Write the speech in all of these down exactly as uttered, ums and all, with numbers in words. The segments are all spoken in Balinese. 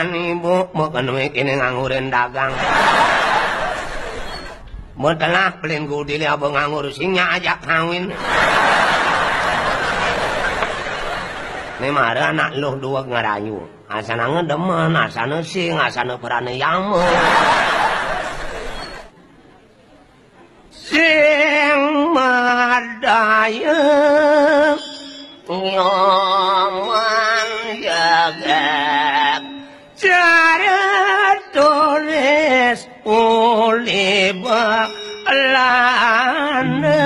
Ibu, meken wé kéné nganggurin dagang. Betelah pelin gudi li abah nganggur sing nya ajak kawin. Né mara anak luh dua ngarayu. Asana demen, asana sing, asana pranayama. Sing madaya nyoman jagat cara tulis uli balana.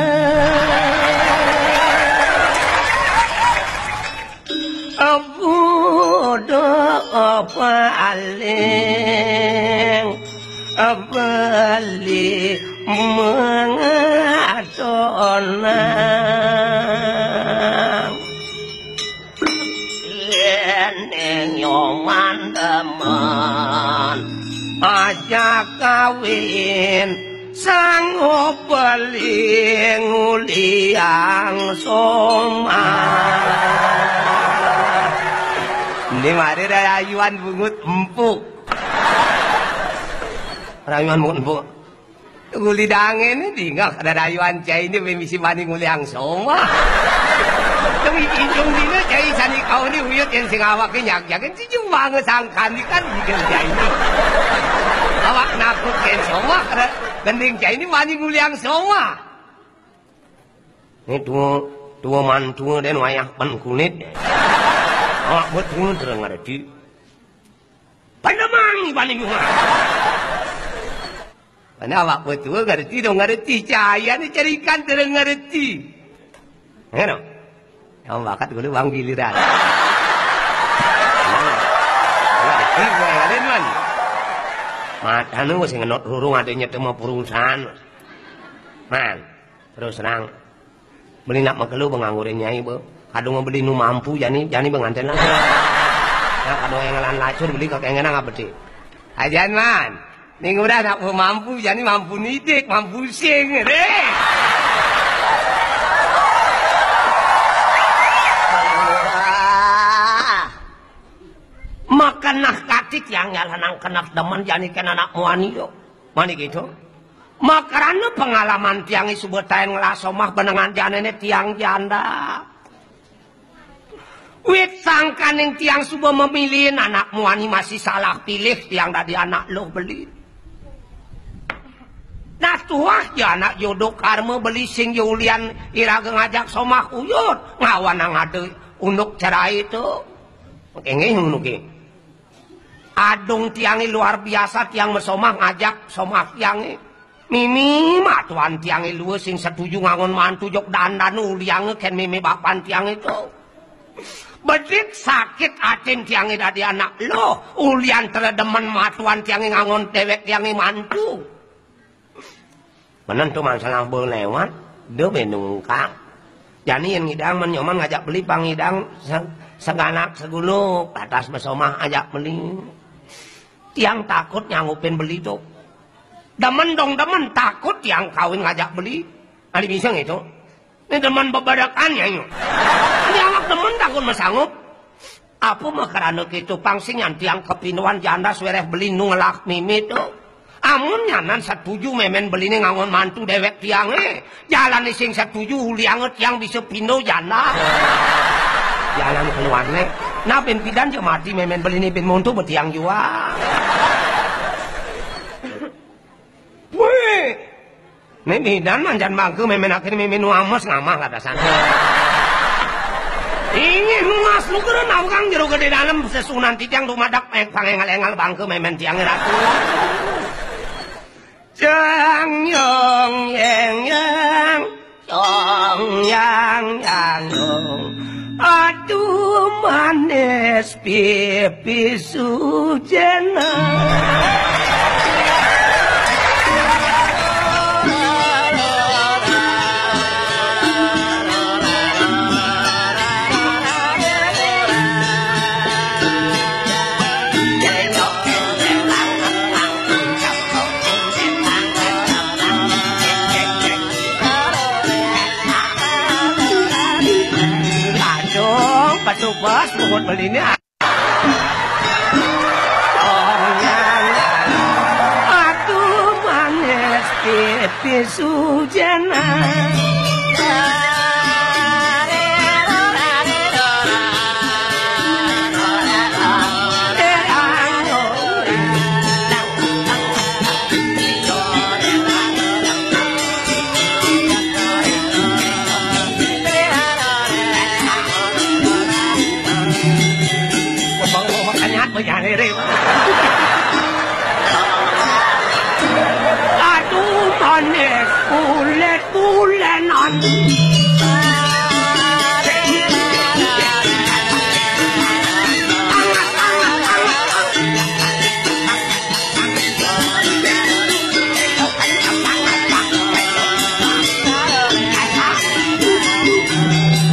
Budak paling beli mengatonang. Yén nyoman demen ajak kawin, sanggup beli nguliang somah. Endi mari rarayuan bungut empuk. Rarayuan bungut empuk. Guli dangéné dingeh rarayuan cai né misi wani nguliang somah. Tong ijung dina cai sani kauni uyut yén sing awaké nyagjagin. Jujur banget sangkan di kan bidang cai né. Awak nakut kén somah, gending cai né wani nguliang somah. Né tua, tua mantua dan wayah pan kulit. Awak betul terang ngerti. Pandemang wani nyuhah. Mana awak betul ngerti dong ngerti cai né carikan terang ngerti. Ngono. Yang bakat dulu bang giliran. Ngerti gue kalian man. Matane wis ngenot rurung adanya tema perusahaan. Man, terus terang. Beli nak makelo pengangguran nyai be. Kadung beli nu mampu jani jani pengantin lah. Nah, kadung yang ngelan lacur beli kok yang ngenang apa sih? Ajan man. Ning udah nak mampu jani mampu nitik, mampu sing deh. Makan nah katik yang nyalanang kenak demen jani kén anak muani yo. Mani gitu. Makarana pengalaman tiangé suba taén ngelah somah benengan janané tiang janda. Wit sangkaning tiang suba memilihin anak muani masih salah pilih tiang dadi anak luh beli. Nah tuah ja anak jodoh karma beli sing ja ulian iraga ngajak somah uyut ngawanang ada unduk cerai to. Kénging unduk. Adung tiangé luar biasa, tiang mesomah ngajak somah tiangé. Mimi matuan tiangé lua sing setuju ngangon mantu jok dandan ulianga kén mimi bapan tiangé to. Bedik sakit atin tiangé dadi anak luh, ulian teredemen matuan tiangé ngangon déwék tiangé mantu. Menen to masalah ba lewat, da bé nungkak. Jani yén ngidang men nyoman ngajak beli pang ngidang se-, seganak seguluk, atas mesomah ajak beli. Tiang takut nyanggupin beli to. Demen dong demen, takut tiang kawin ngajak beli. Ali bisa ngitu. Né demen beberekan ya yu. Né awak demen takut mesanggup. Apa makarana kéto pang sing nyan tiang kapinduan janda suéréh beli nu ngelah mimit to. Amun nyanan setuju mémén beliné ngangon mantu déwék tiangé. Jalané sing setuju ulianga tiang bisa pindu janda. Jalan keluarné. Nah bin pidan ja mati mémén beliné bin monto betiang jua. Wéh. Né bidan mancan bangké mémén akhir mémén nu ames ngamah ladasan. Inggih nunas nu keren awgang jero gedé dalem sesunan titiang dumadak eh, pangéngal-éngal bangké mémén tiangé ratu. Jang yang yang yang. Jang yang yang yang. Aduh manis pipi sujena. Langsung petugas pungut beliné. Sujenan. Aduh, manis kulit kulenan.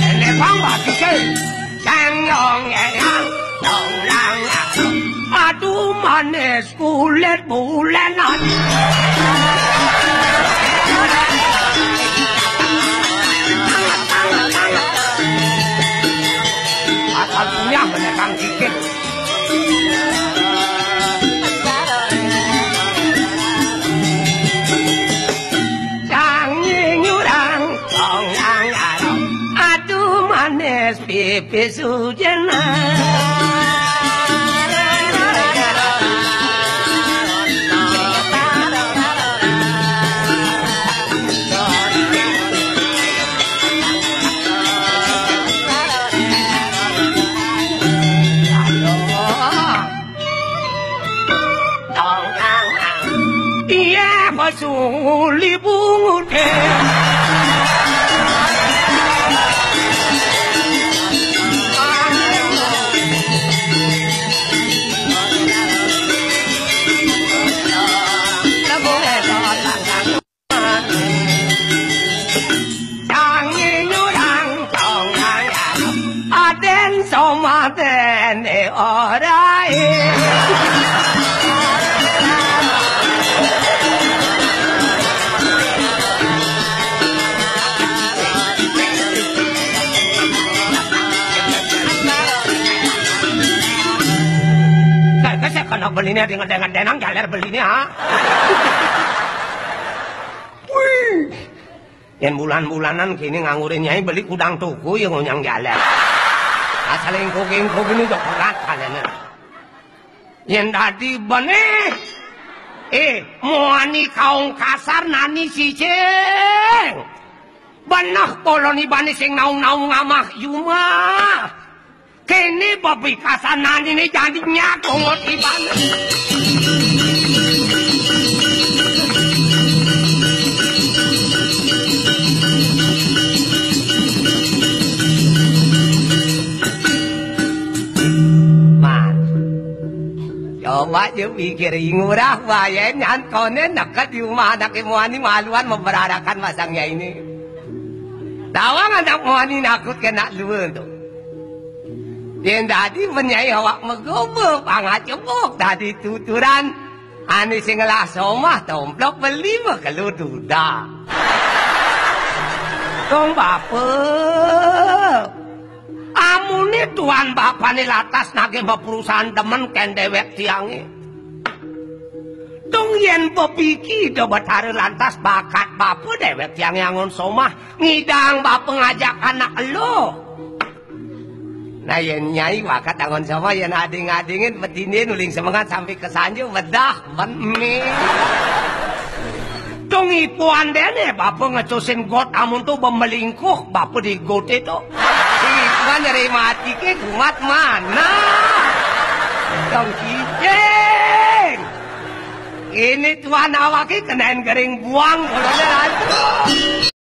Ini bang bagi ke. Aduh, manis kulit bulenan. Asal punya menekang dikit. Tangi nyurang, tong ang arang. Aduh, manis pipis hujan. Iya, pasuli bungut. Tangi nyurang tong ayam. Aden somaden e ora e. Saya kena belinya dengan dengan denang jaler belinya, ha? Wih. Yen bulan-bulanan kene ngangure nyai beli kudang tuku ya ngonyang jaler. Asal engko-engko kene jok berat kalene. Yen dadi beneh, eh, muani kaong kasar nani sicing. Beneh poloni bani sing naung-naung ngamah yuma. Kene bebikasan nani ne jani nyakongot iban. Man. Coba ye pikir, ngurah wae nyan kone neket di rumah anak muani maluan memberarakan masangnya ini. Tawang anak muani nakut kena luwe tu. Yen dadi menyai awak megobo pangajebok dadi tuturan. Ane sing ngelah somah tomplok beli mekelu duda. Dong bape. Amune tuan bapane latas nagih perusahaan demen ken dewek tiange. Dong yen pepiki do Betara lantas bakat bape dewek tiange angon somah ngidang bape ngajak anak elo. Nah, yen nyai wakat angon somah yen ading-adingin betine nuling semengat sampai ke sanju bedah ben me. Dong ipuan dene bape ngecusin got amun tu bemelingkuh bape di gote tu. Ipuan nyeri mati ke kumat mana? Dong kijing. Ini tuan awake kenain gering buang kolonel antu.